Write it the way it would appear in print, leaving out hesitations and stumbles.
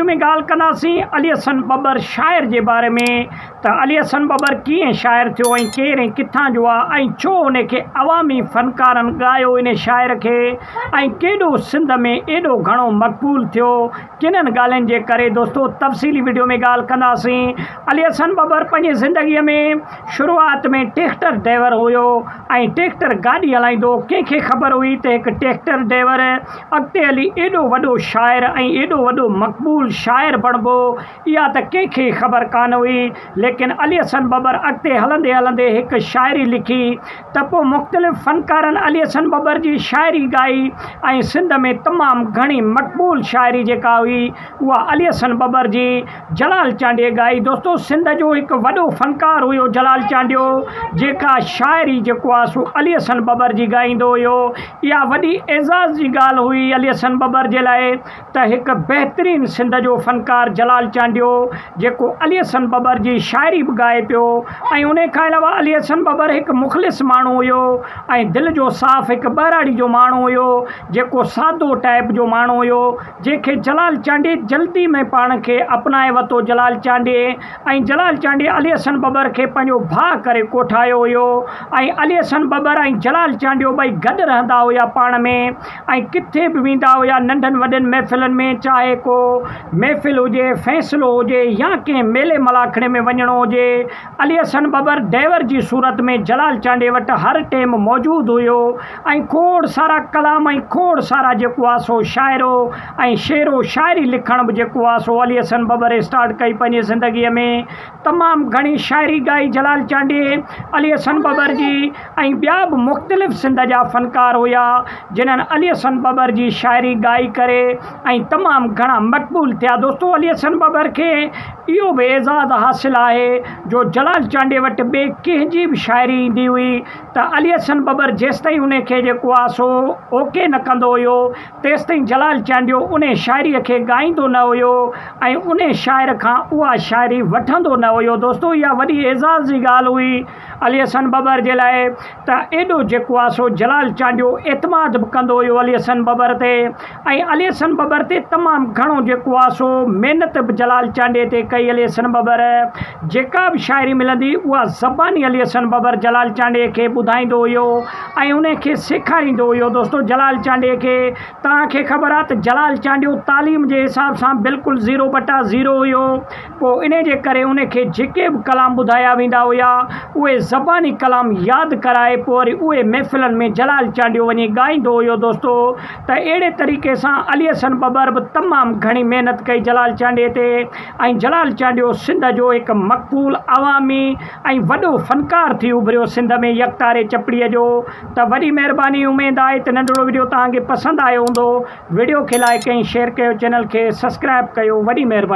Video ۾ ڳالهه ڪنداسين علي حسن ٻٻر شاعر جي باري ۾ ته علي حسن ٻٻر ڪيئن شاعر ٿيو ۽ ڪير ۽ ڪٿان جو آ ۽ ڇو ان کي عوامي فنڪارن ڳايو ان شاعر کي ۽ ڪيڏو سنڌ ۾ ايڏو گهڻو مقبول ٿيو ڪنن ڳالهين جي ڪري دوستو تفصيلي وڊيو ۾ ڳالهه ڪنداسين علي حسن ٻٻر پنهنجي زندگي ۾ شروعات ۾ ٽيڪٽر ڊرائيور هيو ۽ ٽيڪٽر گاڏي هلائيندو هو. ڪنهن کي خبر هئي ته هڪ ٽيڪٽر ڊرائيور اڳتي هلي ايڏو وڏو شاعر ۽ ايڏو وڏو مقبول شاعر بڻبو، اها ته ڪنهن کي خبر ڪانه هئي. ليڪن علي حسن ٻٻر اڳتي هلندي هلندي هڪ شاعري لکي ته پوء مختلف فنڪارن علي حسن ٻٻر جي شاعري ڳائي ۽ سنڌ ۾ تمام گهڻي مقبول شاعري جيڪا هئي اها علي حسن ٻٻر جي جلال چانڊيي ڳائي. دوستو سنڌ جو هڪ وڏو فنڪار هيو جلال چانڊيو جيڪا شاعري جيڪو آ سو علي حسن ٻٻر جي ڳائيندو هيو اها وڏي اعزاز جي ڳالهه هئي علي حسن ٻٻر جي لاء ته هڪ بهترين سنڌ جو فنڪار جلال چانڊيو جيڪو علي حسن ٻٻر جي شاعري به ڳائي پيو ۽ انهي کان علاوه علي حسن ٻٻر هڪ مخلص ماڻهو هيو ۽ دل جو صاف هڪ ٻهراڙي جو ماڻهو هيو جيڪو سادو ٽائپ جو ماڻهو هيو جنهن کي جلال چانڊيي جلدي ۾ پاڻ کي اپنائي وتو جلال چانڊيي ۽ جلال چانڊيي علي حسن ٻٻر کي پنهنجو ڀاء ڪري ڪوٺايو هيو ۽ علي حسن ٻٻر ۽ جلال چانڊيو ٻئي گڏ رهندا هيا پاڻ ۾ ۽ ڪٿي به ويندا هيا ننڍن وڏين محفلن ۾ چاهي ڪو محفل هجي فيصلو هجي يا ڪنهن ميلي ملاکڙي ۾ وڃڻو هجي علي حسن ٻٻر ڊئيور جي صورت ۾ جلال چانڊيي وٽ هر ٽيم موجود هيو ۽ کوڙ سارا ڪلام ۽ کوڙ سارا جيڪو آ سو شاعرو ۽ شعرو شاعري لکڻ به جيڪو آ سو علي حسن ٻٻر اسٽارٽ ڪئي پنهنجي زندگيء ۾ تمام گهڻي شاعري ڳائي جلال چانڊيي علي حسن ٻٻر جي ۽ ٻيا به مختلف سنڌ جا فنڪار هيا جنھن علي حسن ٻٻر جي شاعري ڳائي ڪري ۽ تمام گهڻا مقبول ٿيا دوستو علي حسن ٻٻر کي اهو به اعزاز حاصل آهي جو جلال چانڊيي وٽ ٻئي ڪنهن جي به شاعري ايندي هئي ته علي حسن ٻٻر جيستائين انهي کي جيڪو آ سو اوڪي نه ڪندو هيو تيستائين جلال چانڊيو انهي شاعريء کي ڳائيندو نه هيو ۽ انهي شاعر کان اها شاعري وٺندو نه هيو دوستو اها وڏي اعزاز جي ڳالهه هئي علي حسن ٻٻر جي لاء ته ايڏو جيڪو آ سو جلال چانڊيو اعتماد به ڪندو هيو علي حسن ٻٻر تي ۽ علي حسن ٻٻر تي تمام گهڻو جيڪو آ سو محنت به جلال چانڊيي تي ڪئي علي حسن ٻٻر جيڪا به شاعري ملندي اها زباني علي حسن ٻٻر جلال چانڊيي کي ٻڌائيندو هيو ۽ انهي کي سيکاريندو هيو دوستو جلال چانڊيي کي توهان کي خبر آ ته جلال چانڊيو تعليم جي حساب سان بلڪل زيرو بٽا زيرو هيو پوء انهي جي ڪري انهي کي جيڪي به ڪلام ٻڌايا ويندا هيا، اهي زباني ڪلام ياد ڪرائي پوء وري اهي محفلن ۾ جلال چانڊيو وڃي ڳائيندو هيو دوستو ته اهڙي طريقي سان علي حسن ٻٻر به تمام گهڻي محنت ڪئي جلال چانڊيي تي ۽ جلال چانڊيو سنڌ جو هڪ مقبول عوامي ۽ وڏو فنڪار ٿي اڀريو سنڌ ۾ يڪتاري چپڙي جو ته وڏي مهرباني اميد آهي ته ننڍڙو وڊيو توهان کي پسند آيو هوندو وڊيو کي لائيڪ ۽ شيئر ڪيو چينل کي سسڪرائب ڪيو وڏي مهرباني.